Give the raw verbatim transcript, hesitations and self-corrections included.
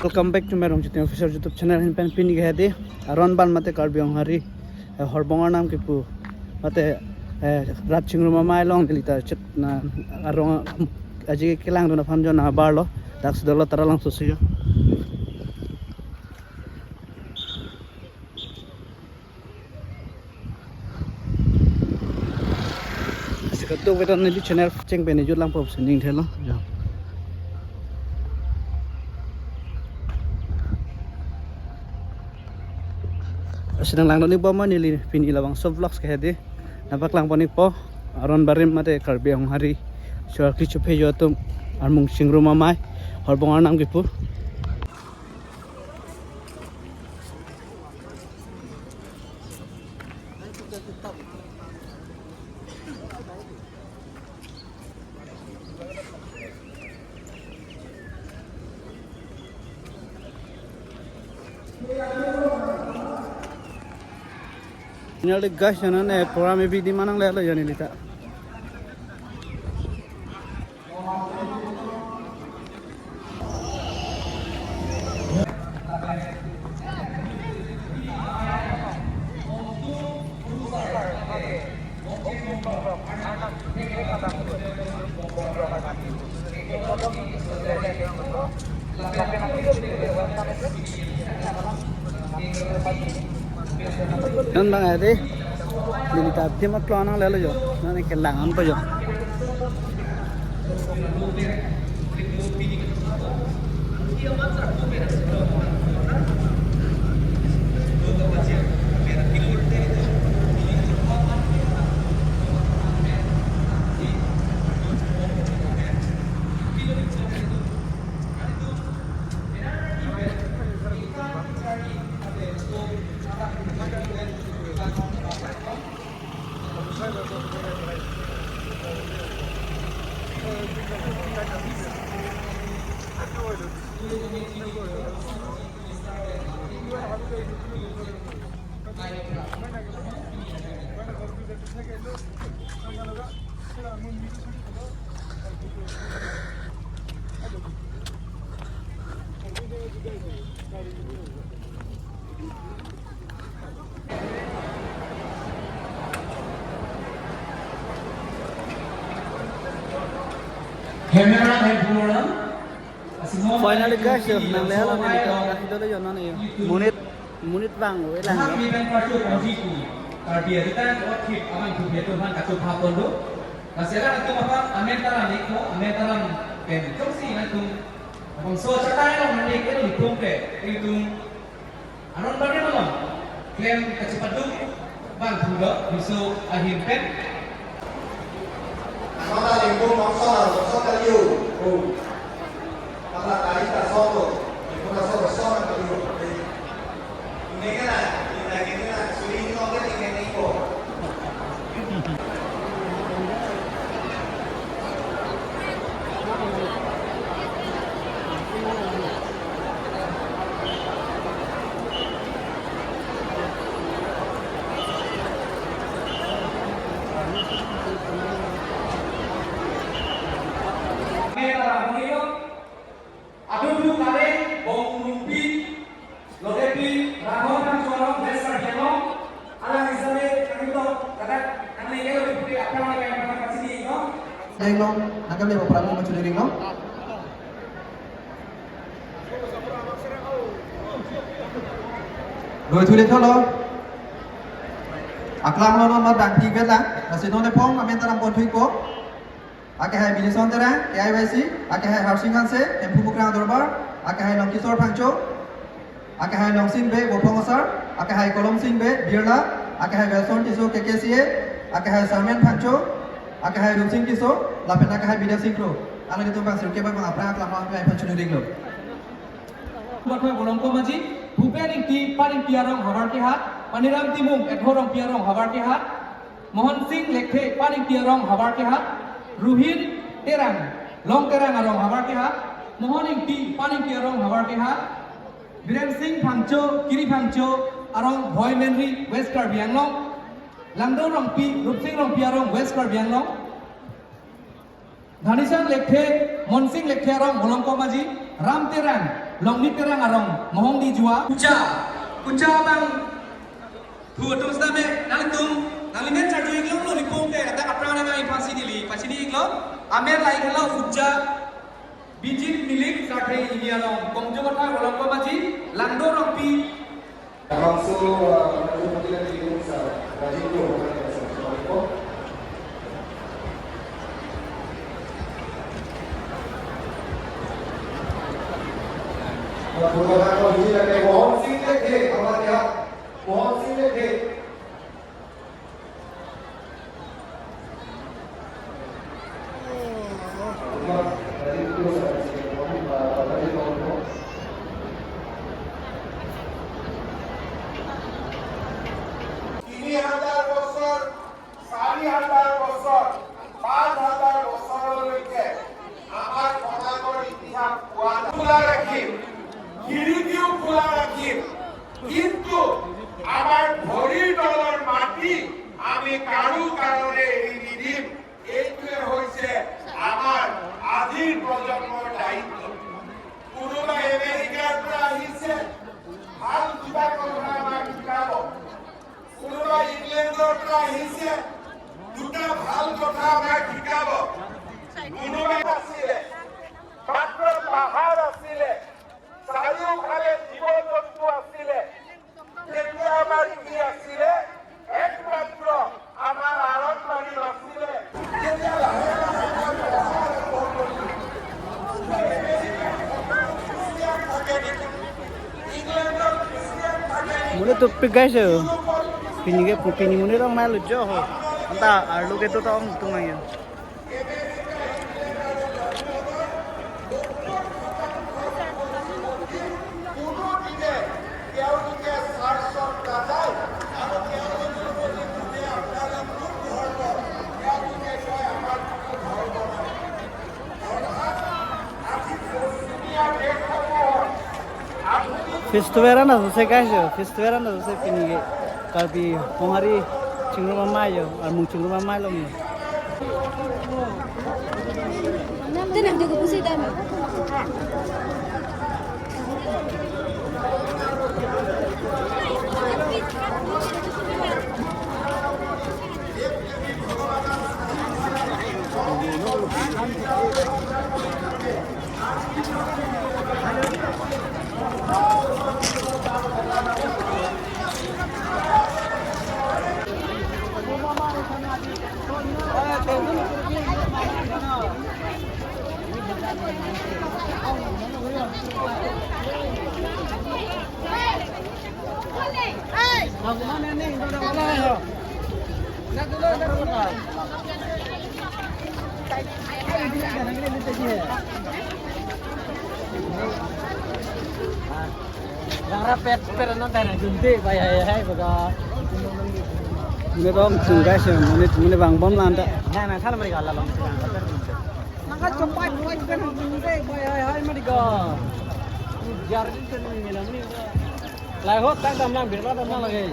Welcome back to Meirong Chuti Official YouTube channel. Ahin pen pini ke hedi Aron Ban mate Karbi Anglong Hari, eh, Horbong Arnam kepu mate, eh, rat chingrum amei along neli ta chetna arong aji kelangdun aphan jo na bar lo, dak si dolo tara langso si jo. Lasi kadokave ta neli channel cheng pen ejut lang pop sining thelo. Jo. Lasi nang langdun-ik bom ma neli pini labangso vlogs ke hedi. Nangpaklang pon-ikpo Aron Barim mate Karbi Anglong Hari, Suarki Chuphe jo atum armung chingrum amei Horbong Arnam kepu. Neli guys, jana ne program abidi ma nanglelo jani lita. Non bang ade, neli ta phim aklong nanglelo jo, non kelang an pa jo. Camera and camera. Finally guys, nanglelo neli ta, dak si dolo jo non yo. Monit, monit vangve lang jo. Karbi adukan othip amang tu betul han kacuk hapon do. Lasi alangtum aphan amen taram-ikpo, amen taram pen jongsi alangtum bangso chatai along nangli kelo litum pe, ilitum Aron Barim along klem kachepaduk bang thulo, riso ahin pen. Anota lingkung nongso la, nongso kaliu. Oh. Pala kali ta soto. Lingkung la soto, soto kaliu. Ini kan, ini kan, ini kan, suri ini oke, ini kan, ini kok. Adudu Kareng, Bong Rumpi, Lotepi, Raghon Rangchualong, West Karbi Anglong, alang isame kami to, kata, kami kelo iputi apa yang kami pernah kasih di, no? Deng no, nangkam lebo perang mo chuli ring no. Doi thule tholo. Aklam lo no, no dang thi bela, nasi no ne phong, amen taram pon thui ko. Akehai Bidison Terang, K I Y C, akehai Harsing Hanse, Hemphu Mukrang Dorbar, akehai Longkisor Phangcho, akehai Longsing Bey, Bophong Asar, akehai Kolomsing Bey, Birla, akehai Belson Tisso, K K C A, akehai Sarmen Phangcho, akehai Rupsing Tisso, lapen akehai Bidya Sing Kro. Alanglitum bang sirke bang aphrang aklam aphan pachunuri lo. Bathoi Bolongko Maji, Bhupen Ingti, Pan Ingti arong havar kehat, Paniram Timung, Edho Rongpi arong havar kehat, Mohon Sing Lekthe, Pan Ingti arong havar kehat, Ruhin Terang, Long Terang arong havar kehat, Mohon Ingti, Pan Ingti arong havar kehat, Biren Sing Phangcho, Kiri Phangcho arong Bhoi Menri, West Karbi Anglong, Langdo Rongpi, Rupsing Rongpi arong West Karbi Anglong, Dhanishan Lekthe, Monsing Lekthe arong Bolongko Maji, Ram Terang, Longnit Terang arong, Mohongdijua. Kucha, kucha abang. Thu atum sitame, nangtum, nanglimen charju iklong lo nipong te, kata kaprang ne mai pasi neli, pasi ni iklong. Amen lai khalo kucha. Bijit Milik Sarthe Ili along, Kongjo Bathar Kolongko Maji, Langdo Rongpi. Langsung, uh, Rajin Putih dan Diri Besar, Rajin Pro, Rajin Pro. Mohon Singh Lekhe, hamaरे यहाँ, Mohon Singh Lekhe. তিনি হাজাৰ বছৰ, চাৰি হাজাৰ বছৰ, পাঁচ হাজাৰ বছৰলৈকে আমাৰ সমাজৰ ইতিহাস পোৱা খোলা ৰাখিম, খিৰিকীও খোলা ৰাখিম, কিন্তু আমাৰ ভৰিৰ তলৰ মাটি আমি কাৰো কাৰণে এৰি নিদিম। এইটোৱে হৈছে আমাৰ আজিৰ প্ৰজন্মৰ দায়িত্ব। কোনোবা আমেৰিকাৰ পৰা আহিছে, ভাল দুটা কথা আমাক শিকাব। কোনোবা ইংলেণ্ডৰ পৰা আহিছে, দুটা ভাল কথা আমাক শিকাব। কোনোবা আছিলে, মাত্ৰ পাহাৰ আছিলে, চাৰিওফালে জীৱ জন্তু আছিলে। তেতিয়া আমাৰ কি আছিলে? একমাত্ৰ আমাৰ আৰম্ভণি নাছিলে। তেতিয়া লাহে লাহে আমাৰ পঢ়া আৰম্ভ কৰিলো। আমেৰিকাত সকলো খ্ৰীষ্টিয়ান থাকে নেকি? ইংলেণ্ডত খ্ৰীষ্টিয়ান থাকে নেকি? Monit topik guys, pini ke pini monit rong mai lujo ho. Anta arlo ke to tong tung ayo. Festival an asose guys, festival an asose pini ke Karbi Honghari chingrum amei jo, armung chingrum amei along jo. Nang rapet per nang tanya junti, bai hai hai baga. Monit rong tung guys, monit, monit vangbom lanta. Nah, nah, sana mereka lalu. Nang ka chopai buat kan junti, bai hai hai mereka. Jar itu nih, ini nih. Lai hot tak damlang, birla damlang lagi.